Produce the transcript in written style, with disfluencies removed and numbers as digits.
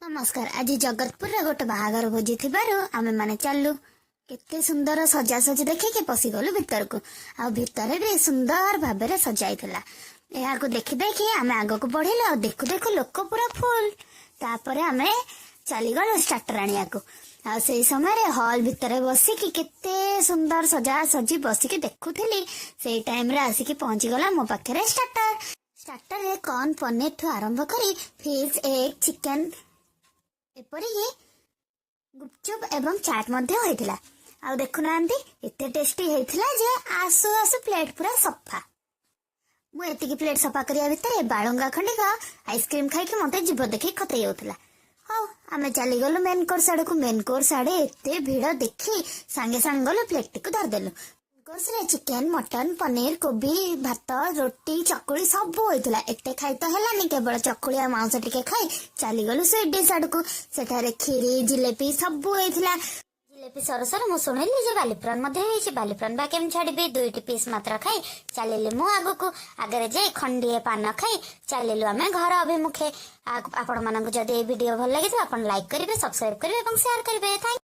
ନମସ୍କାର। ଆଜି ଜଗତପୁରରେ ଗୋଟେ ବାହାଘର ଭୋଜି ଥିବାରୁ ଆମେମାନେ ଚାଲୁ। କେତେ ସୁନ୍ଦର ସଜାସଜି ଦେଖିକି ପଶିଗଲୁ ଭିତରକୁ। ଆଉ ଭିତରେ ବି ସୁନ୍ଦର ଭାବରେ ସଜାଇଥିଲା। ଏହାକୁ ଦେଖି ଦେଖି ଆମେ ଆଗକୁ ବଢିଲୁ ଆଉ ଦେଖୁ ଦେଖୁ ଲୋକ ପୁରା ଫୁଲ। ତାପରେ ଆମେ ଚାଲିଗଲୁ ଷ୍ଟାର୍ଟର ଆଣିବାକୁ। ଆଉ ସେଇ ସମୟରେ ହଲ୍ ଭିତରେ ବସିକି କେତେ ସୁନ୍ଦର ସଜାସଜି ବସିକି ଦେଖୁଥିଲି। ସେଇ ଟାଇମରେ ଆସିକି ପହଞ୍ଚିଗଲା ମୋ ପାଖରେ ଷ୍ଟାର୍ଟର। ଷ୍ଟାର୍ଟରରେ କର୍ନ, ପନିରଠୁ ଆରମ୍ଭ କରି ଫିସ୍, ଏଗ୍, ଚିକେନ, ଏପରିକି ଗୁପଚୁପ ଏବଂ ଚାଟ୍ ମଧ୍ୟ ହୋଇଥିଲା। ଆଉ ଦେଖୁନାହାନ୍ତି, ଏତେ ଟେଷ୍ଟି ହେଇଥିଲା ଯେ ଆସୁ ଆସୁ ପ୍ଲେଟ୍ ପୁରା ସଫା। ମୁଁ ଏତିକି ପ୍ଲେଟ୍ ସଫା କରିବା ଭିତରେ ବାଳୁଙ୍ଗା ଖଣ୍ଡିକ ଆଇସ୍କ୍ରିମ ଖାଇକି ମତେ ଜିଭ ଦେଖି ଖତେଇ ଯାଉଥିଲା। ହଉ, ଆମେ ଚାଲିଗଲୁ ମେନ୍ କୋର୍ସ ଆଡକୁ। ମେନ୍ କୋର୍ସ ଆଡେ ଏତେ ଭିଡ ଦେଖି ସାଙ୍ଗେ ସାଙ୍ଗେ ଗଲୁ, ପ୍ଲେଟଟିକୁ ଧରିଦେଲୁ। କୋର୍ସରେ ଚିକେନ, ମଟନ, ପନିର, କୋବି, ଭାତ, ରୁଟି, ଚକୁଳି ସବୁ ହୋଇଥିଲା। ଏତେ ଖାଇ ତ ହେଲାନି, କେବଳ ଚକୁଳି ଆଉ ମାଂସ ଟିକେ ଖାଇ ଚାଲିଗଲୁ ସୁଇଟ୍ ଡିସ୍ ଆଡକୁ। ସେଠାରେ ଖିରି, ଜିଲେପି ସବୁ ହେଇଥିଲା। ଜିଲେପି ସରୁ ସରୁ ମୁଁ ଶୁଣିଲି ଯେ ବାଲିପ୍ରନ ମଧ୍ୟ ହେଇଛି। ବାଲିପ୍ରନ ବା କେମିତି ଛାଡିବି? ଦୁଇଟି ପିସ୍ ମାତ୍ର ଖାଇ ଚାଲିଲି ମୁଁ ଆଗକୁ। ଆଗରେ ଯାଇ ଖଣ୍ଡିଏ ପାନ ଖାଇ ଚାଲିଲୁ ଆମେ ଘର ଅଭିମୁଖେ। ଆପଣମାନଙ୍କୁ ଯଦି ଏଇ ଭିଡିଓ ଭଲ ଲାଗିଥିବ, ଆପଣ ଲାଇକ୍ କରିବେ, ସବସ୍କ୍ରାଇବ କରିବେ ଏବଂ ସେୟାର କରିବେ। Thank.